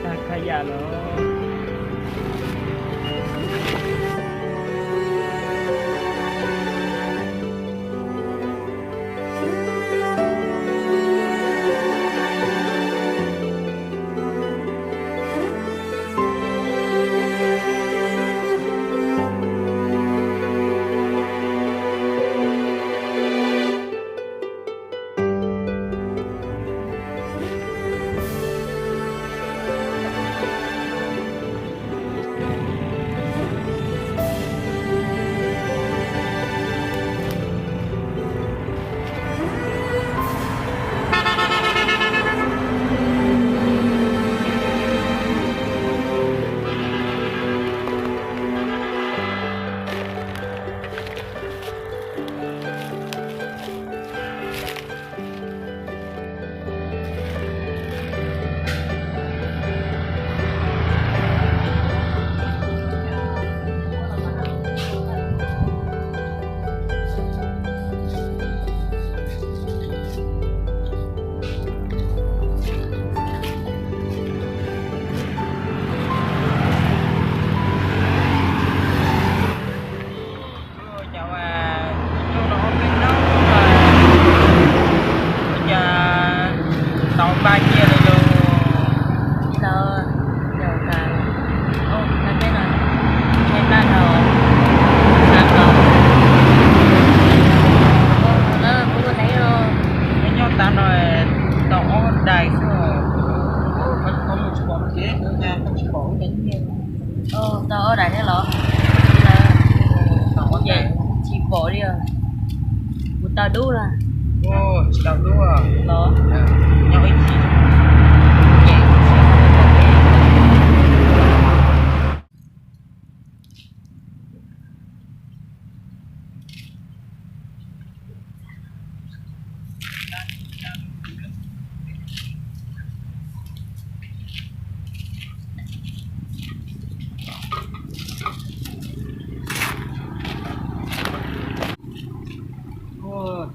Tag khab yam los. Ua cas ua, hnub no ob peb hnub no, ua cas tau npaj nyiaj li los? Tsis tau, yog tas, o, tas peb no, ntshe npaj tau, tas tau, o, lawv kuv ua neeb os. Nyob tas no tau ob daim xwb. Koj mus tsis pom no ces, koj tsis pom ua cas nyiaj. Tau ob daim thiab los? Tsis pom li os. Kuv tau dub na. Tsis tau dub los? Nyob ib chim.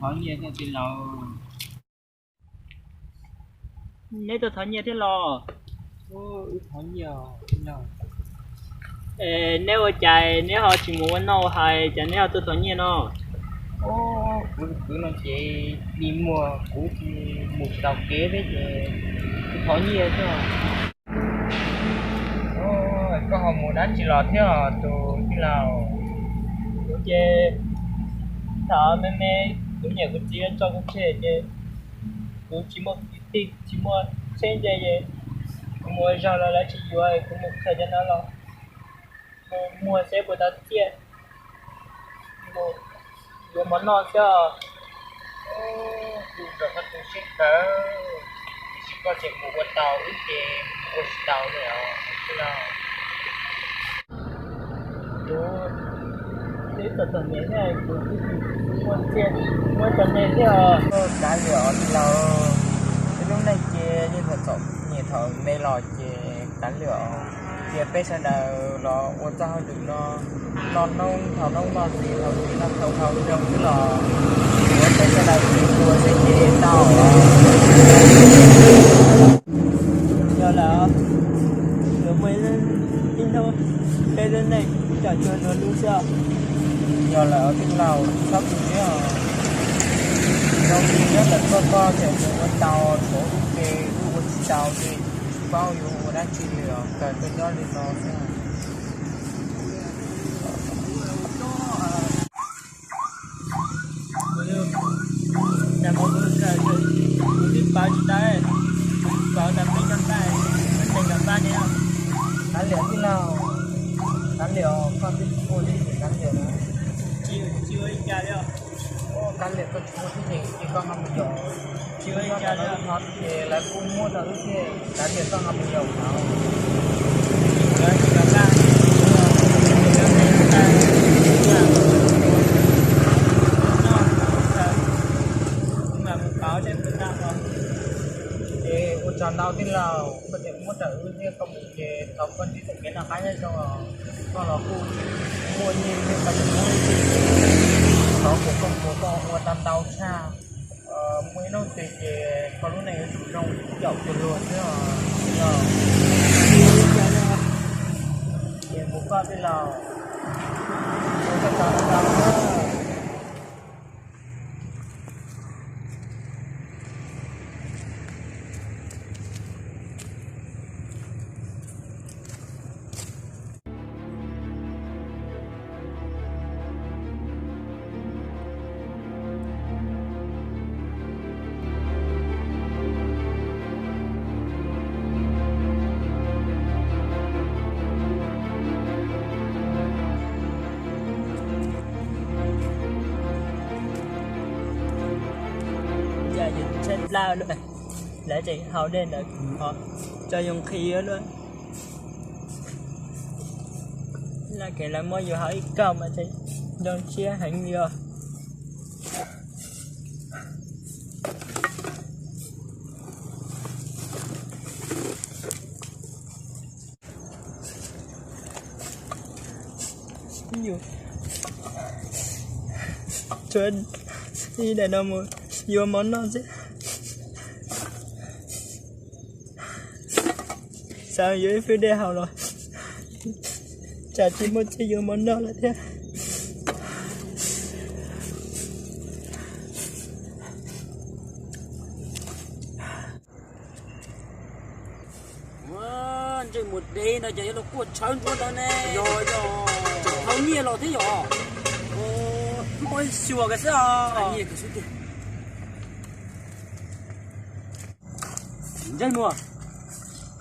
Thov nyiaj thiab tij laug. Neb tuaj thov nyiaj thiab los? Wb thov nyiaj. Es neb ua cas neb ho tsis mus ua noj ua haus, cas neb ho tuaj thov nyiaj no? Kuv tus kwv no ces dig muag, kuv mus tsis tau kev thiab ces kuv thov nyiaj xwb. Koj ho mus dab tsi los thiab os tus tij laug? Kuv ces thaum me me kuv niam kuv txiv tso kuv tseg ces kuv tsis muaj kwv tij tsis muaj txheeb ze es kuv mus ua zog los lawv tsis yuav, kuv mus khaws cov no los mus muag seb puas tau txiaj, mus yuav mov noj xwb os. Kuv rau koj tu siab kawg, tiam sis koj tseem mus ua tau, wb ces mus ua tsis tau li os tij laug. Kuv twb txom txom nyem thiab, kuv twb tsis muaj txiaj muab rau neb thiab os. Kav liam os tij laug, wb lub neej ces yeej txom txom nyem thaum me los ces kav liam os. Cia peb sawv daws los ua txoj hauj lwm no, noj hnub haus hnub, noj txiv haus txiv, noj thaum haus zoo xwb los ua peb sawv daws tus tua seb ces tau. Yog lawm, yuav muaj ib hnub peb lub neej coj cuag luag lub xwb. Yog lawm tij laug, txhob tu siab os. Zoo li nyob ntawm koj, koj tseem mus ua tau, tshuav wb ces wb ua Tsis tau li, tsis paub yuav ua dab tsi li os, kawg tuaj nyob li no xwb. Kuv twb pawv tsis tau, kuv pawv tas peb cov ntaj, peb cov ntaj ne. Kav liam tij laug, kav liam, koj twb tsis muaj li ces kav liam na. Tsis ua li cas li. Kav liam, koj tsis muaj tib neeg ces koj ho mus yaum, tsis ua li cas li, ces lawv kuj muaj rau wb thiab, kav liam koj ho mus yaum lawv. Ces ua tsaug ntau tij laug, koj tseem muab rau wb thiab, koj mus ces thov koj ntsib txoj kev noj qab nyob zoo, koj los kuj muaj nyiaj thiab, koj tseem muab ib txoj kev, thov kom koj mus koj ua tau ntau tshaj. Muaj ib hnub twg ces koj lub neej yuav tsum zoo caum cuag luag xwb os. Ces mus koj tij laug, ua koj tsaug ntau. Cas yus tshaib plab luaj, lawv tseem haus dej ntawd ho tso yus nqhis luaj. Laj kev lawv muab yus haus ib kauj mas tseem zoo siab heev li os. Yus tshuav ib daim no mus yuav mov noj xwb. Xav yuav ib fwj dej haus los tsam tsis muaj txiaj yuav mov noj lawm thiab. Ntsej muag dev no ces yuav los quaj tshawv ntsuav ntawd ne. Yog, yog, tseem thov nyiaj los thiab yog. Muaj xyuas kiag xwb os. Ntsej muag,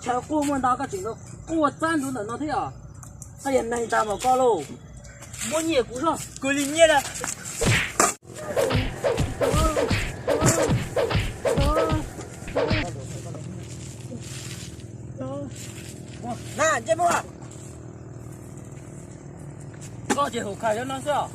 chaw quaj muaj ntau koj tseem los quaj txab ntsuav ntawm no thiab yog. Koj yog neeg ntag mas koj lauj. Muab nyiaj kuv zoj. Kuv li nyiaj na. Na ntsej muag, koj ces hum khaws cov no xwb os.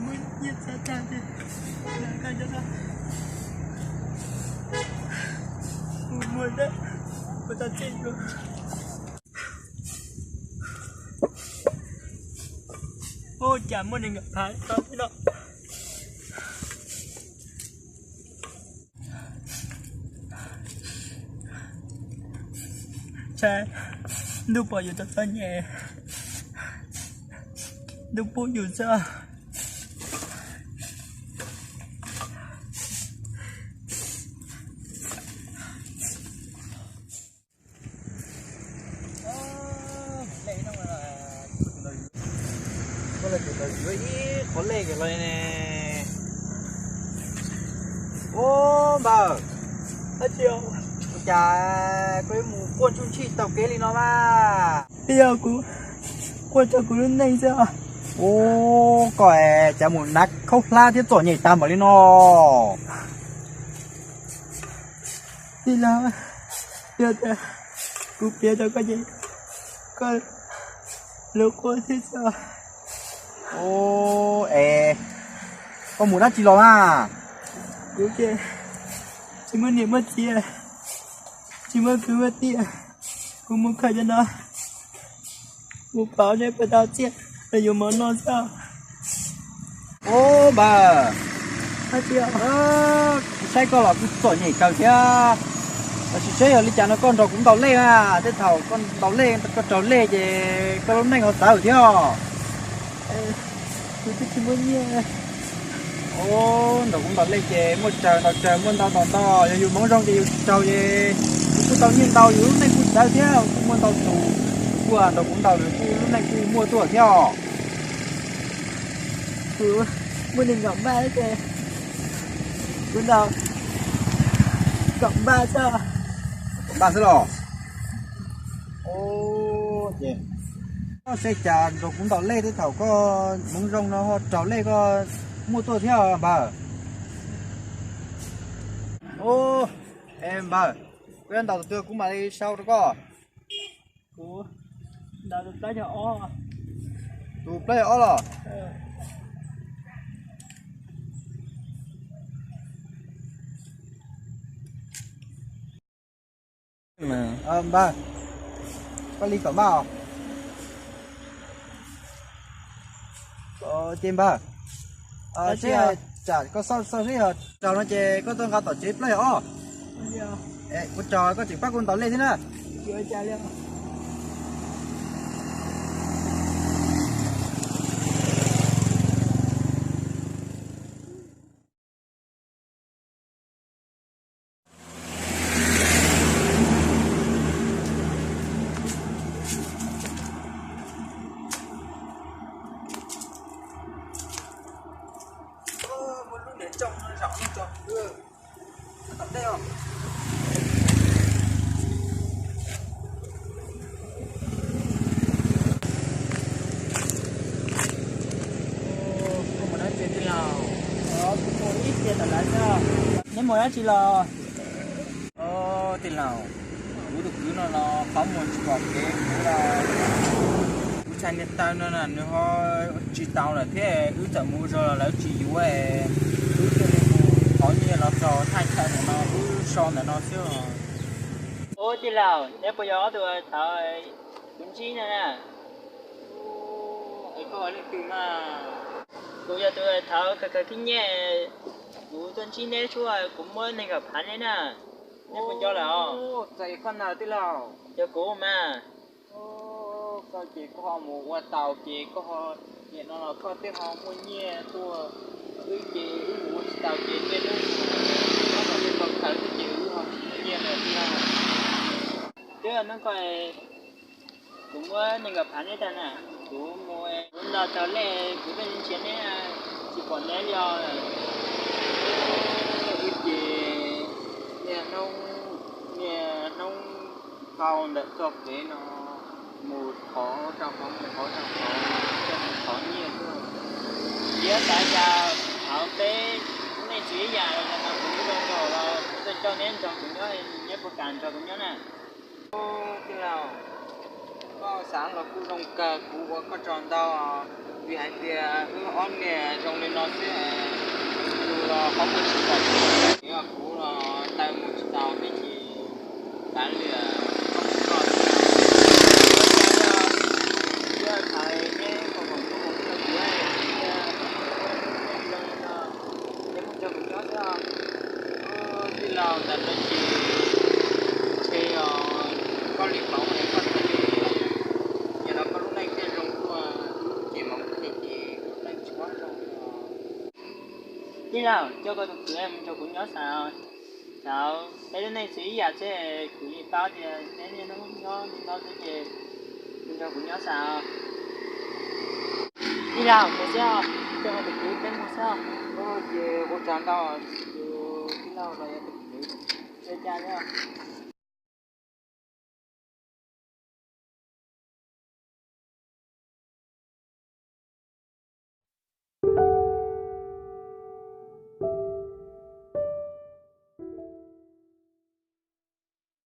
Muab nyiaj txhab tag ces koj cov no mus muag dab, ua tau txij dua. Ua cas muaj neeg phav tau thiab no. Ntshai ntuj pom yus txom txom nyem, ntuj pub yus xwb. Yuav ib qhov lej kiag los ne. Ub npawg, ua cas koj yuav mus quaj ntsuj ntshij taug kev li no mas? Twb yog kuv quaj txog kuv lub neej xwb. Ub, koj cas mus hnav khaub hlab thiab txom nyem tag npaum li no. Tij laug, yog tias kuv piav rau koj ces koj lub quaj thiab xwb. Ub, es koj mus dab tsi los mas? Kuv ces tsis muaj niam muaj txiv, tsis muaj kwv muaj tij, kuv mus khaws cov no mus pauv neb puas tau txiaj los yuav mov noj xwb. Ub npawg, kuv saib koj los kuj txom nyem kawg thiab. Los sis seb yog li cas no koj nrog kuv ntaus lej na, tej thaum koj ntaus lej koj raug lej ces koj lub neej ho txawv thiab. Kuv twb tsis muaj nyiaj. Nrog kuv ntaus lej ces muaj tsawg ntaus tsawg, muaj ntau ntaus ntau, yog yus hmoov zoo ces yus tsis raug ces yus kuj tau nyiaj ntau, yus lub neej kuj txawv thiab, kuj muaj ntau tus kuj nrog kuv ntaus nws kuj lub neej kuj muaj tuaj thiab os. Kuv muaj nees nkaum npaj ces kuv ntaus kaum npaj xwb. Kaum npaj xwb los? Ces koj seb cas nrog kuv ntaus lej tej thaum koj hmoov zoo no ho raug lej koj muaj tuaj thiab npawg. Es npawg, koj yuav ntaus tus twg kuv mam li sau rau koj. Kuv ntaus tus plaub caug ob. Tus plaub caug ob los? Npawg, koj li kom npaj os. Ces npawg, tsam koj xauj xauj seb yog raug no ces koj tuaj nqa tom tsev plaub caug ob. Kuv raug koj tseem pab kuv ntaus lej thiab na. Neb mus dab tsi los? Tij laug, kuv tus kwv no los qhov muag tsis pom kev, kuv los kuv tshaj niag taw no na nws ho tsis tau lawm thiab wb txawm mus ua zog los lawv tsis yuav. Wb thiaj li mus thov nyiaj los txog thaj chaw ntawm no wb so ntawm no xwb. Ub tij laug, neb puas yog ob tug thaum kuv ntsib no na? Es koj leej twg na? Kuv yog tus thaum khaws khaws khib nyiaj, kuv tuaj ntsib neb suab kuv muab nees nkaum phav neb na. Neb puas nco lawm os? Txawm yog koj ntag tij laug. Yog kuv mas. Koj ces koj ho mus ua tau ces koj ho, nim no los koj twb ho muaj nyiaj tuaj, wb ces wb mus ua tsis tau ces nyiaj hnub mus, koj kom neb tau khaws xwb ces wb ho tsis muaj nyiaj lawm tij laug. Twb no koj, kuv muab nees nkaum phav neb tag na, kuv mus, kuv ntaus tau lej kuv tuaj nrhiav neb, tsis pom neb li os. Wb ces niaj hnub, niaj hnub dhau ntawm txoj kev no mus thov rau hauv mus thov rau hauv, coj mus thov nyiaj xwb. Tiav tas cas thaum peb lub neej tsis ib yam los no kuv twb zoo nraug los kuv tuaj coj neb nrog kuv nyob, neb puas kam nrog kuv nyob na? Tij laug, koj xav los kuj zoo kawg, kuv ua koj tsaug ntau, vim hais tias wb ob niag zoo li no xwb, yus los qhov muag tsis pom kev, kuv los taw mus tsis tau thiab ces kav liam koj mus koj xwb. Ua cas yog kuv hais neb kom kom kuv mus rau kuv, neb mus nrog kuv nyob xwb. Tij laug, ntawm no ces ntshe os, koj li pauv es koj thiaj li, nim no koj lub neej thiaj zoo tuaj, ces hmoov khe ces koj lub neej tsis muaj zoo li os. Tij laug, coj koj tus kwv mus nrog kuv nyob xwb. Xav peb lub neej tsis ib yam xwb, kuv yeej paub tias neb niaj hnub nyob li no xwb ces mus nrog kuv nyob xwb. Tij laug, mus xwb, coj koj tus kwv peb mus xwb. Ces ua tsaug ntau, tus tij laug los yog tus kwv, ua cas li os?